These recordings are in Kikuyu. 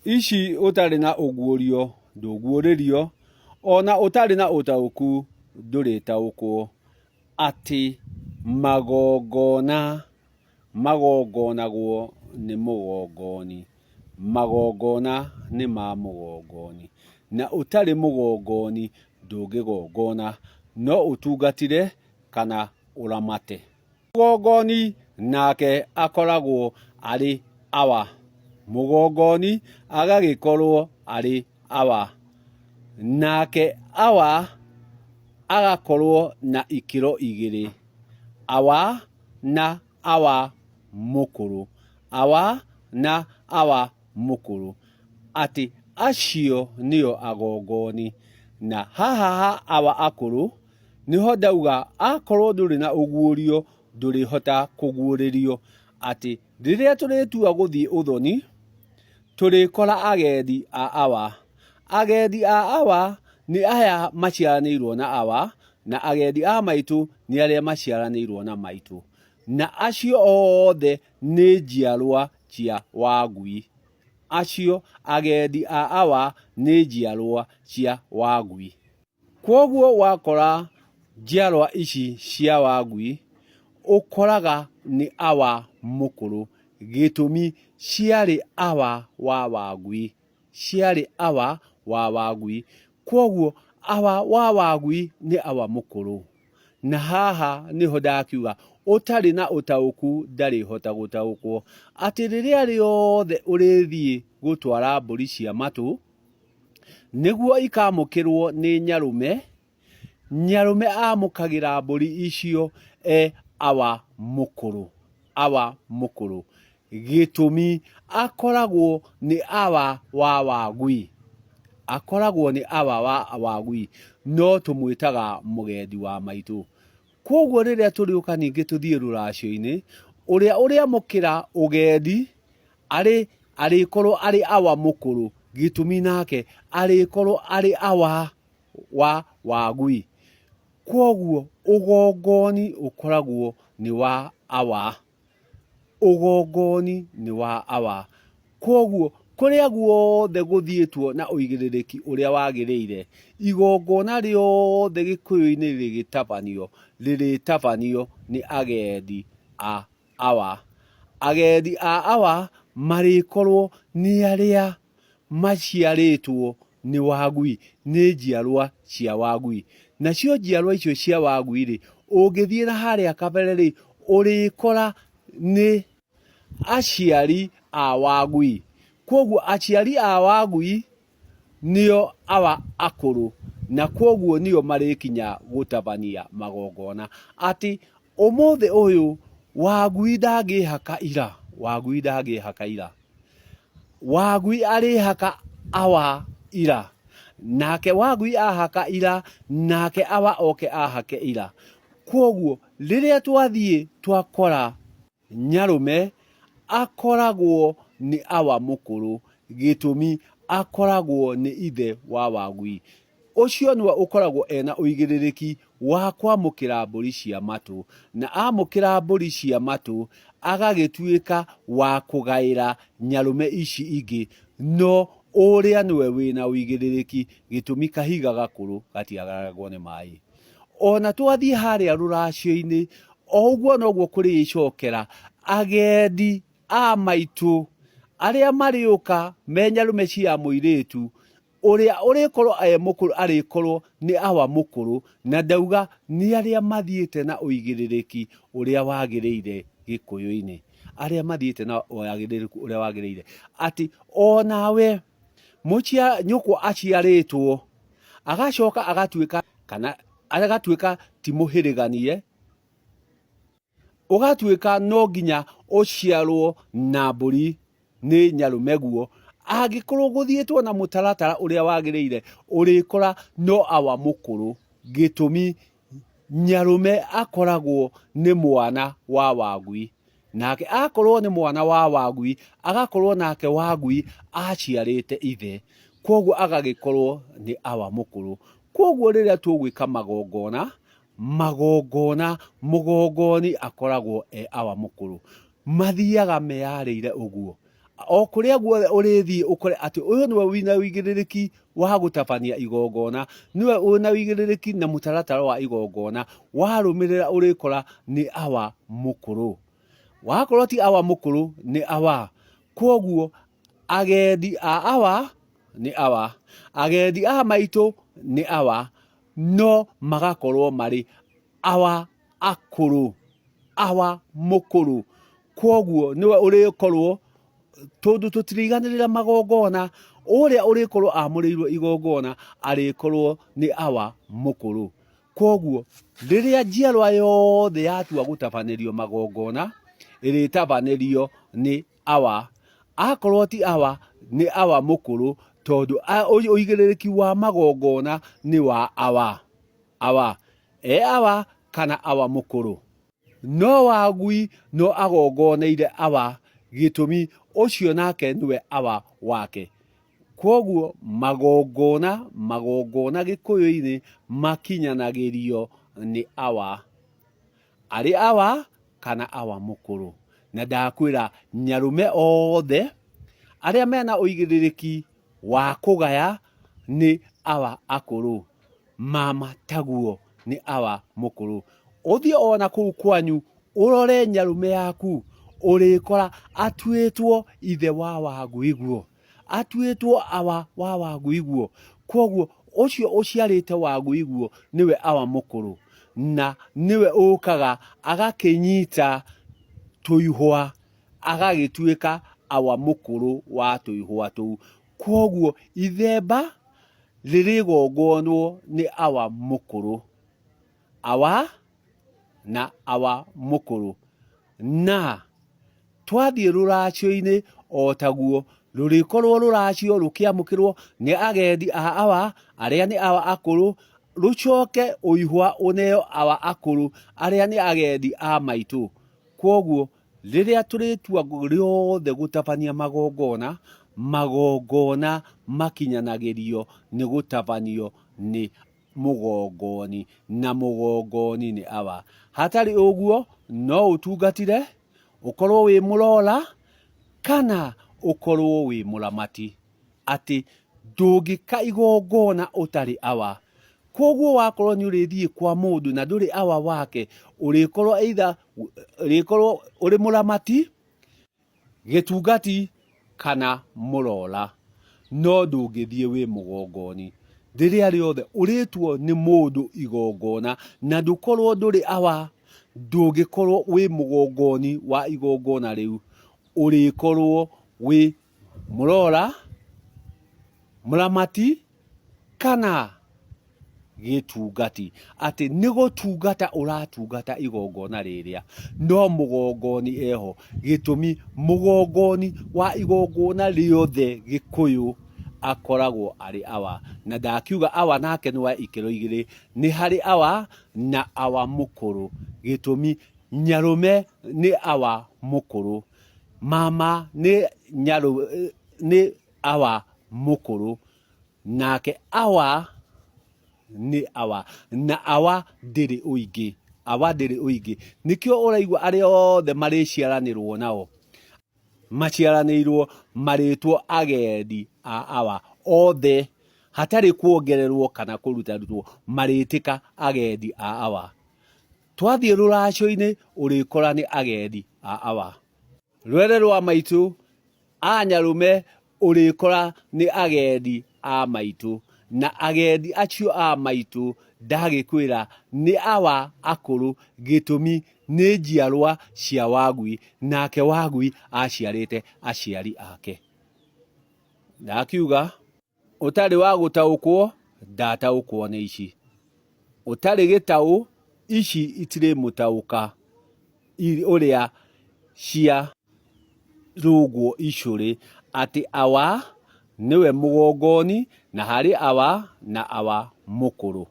Ici ũtarĩ na ũguũrio ndũguũrĩrio, o na ũtarĩ na ũtaũku ndũrĩtaũkwo, atĩ magongona magongonagwo nĩ mũgongoni, magongona nĩ ma mũgongoni, na ũtarĩ mũgongoni ndũngĩgongona, no ũtungatire kana ũramate. Mũgongoni nake akoragwo arĩ awa. Mũgongoni agagĩkorwo arĩ awa. Nake awa agakorwo na ikĩro igĩrĩ, awa na awa mũkũrũ. Awa na awa mũkũrũ. Atĩ acio nĩo agongoni. Na haha ha awa akũrũ, Nĩho ndauga akorwo ndũrĩ na ũguũrio ndũrĩhota kũguũrĩrio atĩ rĩrĩa tũrĩtua gũthiĩ ũthoni tũrĩkora agendi a awa. Agendi a awa nĩ aya maciaranĩirwo na awa na agendi a maitũ nĩ arĩa maciaranĩirwo na maitũ. Na acio othe nĩ njiarwa cia Wangui. Acio agendi a awa nĩ njiarwa cia Wangui. Kwoguo wakora njiarwa ici cia Wangui ũkoraga nĩ awa mũkũrũ, gĩtũmi ciarĩ awa wa Wangui, ciarĩ awa wa Wangui. Kwoguo awa wa Wangui nĩ awa mũkũrũ. Na haha nĩho ndakiuga ũtarĩ na ũtaũku ndarĩhota gũtaũkwo, atĩ rĩrĩa rĩothe ũrĩthiĩ gũtwara mbũri cia matũ, Nĩguo ikamũkĩrwo nĩ nyarũme, nyarũme amũkagĩra mbũri icio e awa mũkũrũ, awa mũkũrũ. Gĩtũmi akoragwo nĩ awa wa wagui, akoragwo nĩ awa wa wagui, no tũmwĩtaga mũgendi wa maitũ. Kwoguo rĩrĩa tũrĩũka ningĩ tũthiĩ rũracio-inĩ, ũrĩa ũrĩamũkĩra ũgendi arĩ arĩkorwo arĩ awa mũkũrũ, gĩtũmi nake arĩkorwo arĩ awa wa wagui. Kwoguo ũgongoni ũkoragwo nĩ wa awa, ũgongoni nĩ wa awa. Kwoguo kũrĩa guothe gũthiĩtwo na ũigĩrĩrĩki ũrĩa wagĩrĩire, igongona rĩothe gĩkũyũ-inĩ rĩgĩtabanio, rĩrĩtabanio nĩ agendi a awa. Agendi a awa marĩkorwo nĩ arĩa maciarĩtwo nĩ Wagui, nĩ njiarwa cia Wagui. Nacio njiarwa icio cia Wagui-rĩ, ũngĩthiĩ na harĩa kabere-rĩ, ũrĩkora nĩ aciari a Wagui. Kwoguo aciari a Wagui nĩo awa akũrũ na kwoguo nĩo marĩkinya gũtabania magongona atĩ ũmũthĩ ũyũ Wangui ndangĩhaka ira, Wangui ndangĩhaka ira. Wangui arĩhaka awa ira, nake Wangui ahaka ira, nake awa oke ahake ira. Kwoguo rĩrĩa twathiĩ twakora Nyarũme akoragwo nĩ awa mũkũrũ, gĩtũmi akoragwo nĩ ithe wa Wagui. Ũcio nĩwe ũkoragwo ena ũigĩrĩrĩki wa kwamũkĩra mbũri cia matũ, na amũkĩra mbũri cia matũ agagĩtuĩka wa kũgaĩra nyarũme ici ingĩ, no ũrĩa nĩwe wĩna ũigĩrĩrĩki, gĩtũmi kahiga gakũrũ gatiagararagwo nĩ maĩ. Ona twathiĩ harĩa rũracio-inĩ, o ũguo noguo kũrĩcokera agendi a maitũ arĩa marĩũka me nyarũme cia mũirĩtu, ũrĩa ũrĩkorwo e mũkũrũ arĩkorwo nĩ awa mũkũrũ, na ndauga nĩ arĩa mathiĩte na ũigĩrĩrĩki ũrĩa wagĩrĩire gĩkũyũ-inĩ, arĩa mathiĩte na wagĩrĩrĩku ũrĩa wagĩrĩire, atĩ onawe nyũkwa aciarĩtwo agacoka agatuĩka kana agatuĩka ti mũhĩrĩganie, ũgatuĩka no nginya ũciarwo na mbũri nĩ nyarũmeguo, angĩkorwo gũthiĩtwo na mũtaratara ũrĩa wagĩrĩire, ũrĩkora no awa mũkũrũ, gĩtũmi Nyarũme akoragwo nĩ mwana wa Wangui, nake akorwo nĩ mwana wa Wangui, agakorwo nake Wangui aciarĩte ithe, kwoguo agagĩkorwo nĩ awa mũkũrũ. Kwoguo rĩrĩa tũgwĩka magongona, magongona mũgongoni akoragwo e awa mũkũrũ. Mathiaga meyarĩire ũguo. O kũrĩa guothe ũrĩthiĩ ũkore atĩ ũyũ nĩwe wĩna ũigĩrĩrĩki wa gũtabania igongona, nĩwe wĩna ũigĩrĩrĩki na mũtaratara wa igongona, warũmĩrĩra ũrĩkora nĩ awa mũkũrũ. Wakorwo ti awa mũkũrũ nĩ awa. Kwoguo agendi a awa nĩ awa, agendi a maitũ nĩ awa, no magakorwo marĩ awa akũrũ, awa mũkũrũ. Kwoguo nĩwe ũrĩkorwo, tondũ tũtirĩiganĩrĩra magongona, ũrĩa ũrĩkorwo amũrĩirwo igongona arĩkorwo nĩ awa mũkũrũ. Kwoguo rĩrĩa njiarwa yothe yatua gũtabanĩrio magongona, ĩrĩtabanĩrio nĩ awa. Akorwo ti awa, nĩ awa mũkũrũ, tondũ ũigĩrĩrĩki wa magongona nĩ wa awa. Awa, e awa kana awa mũkũrũ. No Wagui no agongoneire awa, gĩtũmi ũcio nake nĩwe awa wake. Kwoguo magongona, magongona Gĩkũyũ-inĩ makinyanagĩrio nĩ awa. Arĩ awa kana awa mũkũrũ. Na ndakwĩra nyarũme othe arĩa mena ũigĩrĩrĩki wa kũgaya nĩ awa akũrũ. Mama taguo nĩ awa mũkũrũ. Ũthiĩ ona kũu kwanyu ũrore nyarũme yaku ũrĩkora atuĩtwo ithe wa Wanguiguo, atuĩtwo awa wa Wanguiguo. Kwoguo ũcio ũciarĩte Wanguiguo nĩwe awa mũkũrũ na nĩwe ũkaga agakĩnyita tũihwa agagĩtuĩka awa mũkũrũ wa tũihwa tũu. Kwoguo ithemba rĩrĩgongonwo nĩ awa mũkũrũ. Awa na awa mũkũrũ. Na twathiĩ rũracio-inĩ o taguo, rũrĩkorwo rũracio rũkĩamũkĩrwo nĩ agendi a awa arĩa nĩ awa akũrũ, rũcoke ũihwa ũneo awa akũrũ arĩa nĩ agendi a maitũ. Kwoguo rĩrĩa tũrĩtua rĩothe gũtabania magongona, magongona makinyanagĩrio nĩ gũtabanio nĩ mũgongoni, na mũgongoni nĩ awa. Hatarĩ ũguo, no ũtungatire, ũkorwo wĩ mũrora, kana ũkorwo wĩ mũramati. Atĩ ndũngĩka igongona ũtarĩ awa. Kwoguo wakorwo nĩ ũrĩthiĩ kwa mũndũ na ndũrĩ awa wake, ũrĩkorwo either ũrĩkorwo ũrĩ mũramati, gĩtungati kana mũrora, no ndũngĩthiĩ wĩ mũgongoni. Rĩrĩa rĩothe ũrĩtuo nĩ mũndũ igongona na ndũkorwo ndũrĩ awa, ndũngĩkorwo wĩ mũgongoni wa igongona rĩu, ũrĩkorwo wĩ mũrora, mũramati kana gĩtungati, atĩ nĩ gũtungata ũratungata igongona rĩrĩa, no mũgongoni eho. Gĩtũmi, mũgongoni wa igongona rĩothe Gĩkũyũ akoragwo arĩ awa. Na ndakiuga awa nake nĩ wa ikĩro igĩrĩ, nĩ harĩ awa na awa mũkũrũ. Gĩtũmi, nyarũme nĩ awa mũkũrũ, mama nĩ nĩ awa mũkũrũ. Nake awa nĩ awa, na awa ndĩrĩ ũingĩ, awa ndĩrĩ ũingĩ. Nĩkĩo ũraigua arĩa othe marĩciaranĩrwo nao, maciaranĩirwo marĩtwo agendi a awa, othe hatarĩ kuongererwo kana kũrutarutwo, marĩtĩka agendi a awa. Twathiĩ rũracio-inĩ ũrĩkora nĩ agendi a awa. Rwere rwa maitũ a nyarũme ũrĩkora nĩ agendi a maitũ, na agendi acio a maitũ ndagĩkwĩra nĩ awa akũrũ, gĩtũmi nĩ njiarwa cia Wagui, nake Wagui aciarĩte aciari ake. Ndakiuga ũtarĩ wa gũtaũkwo ndataũkwo nĩ ici, ũtarĩ gĩtaũ ici itirĩmũtaũka ũrĩa cia rũngwo icũrĩ, atĩ awa nĩwe mũgongoni na harĩ awa na awa mũkũrũ.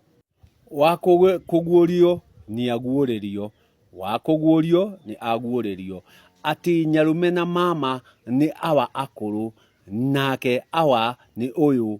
Wa kũguũrio nĩaguũrĩrio, wa kũguũrio nĩ aguũrĩrio, atĩ nyarũme na mama nĩ awa akũrũ, nake awa nĩ ũyũ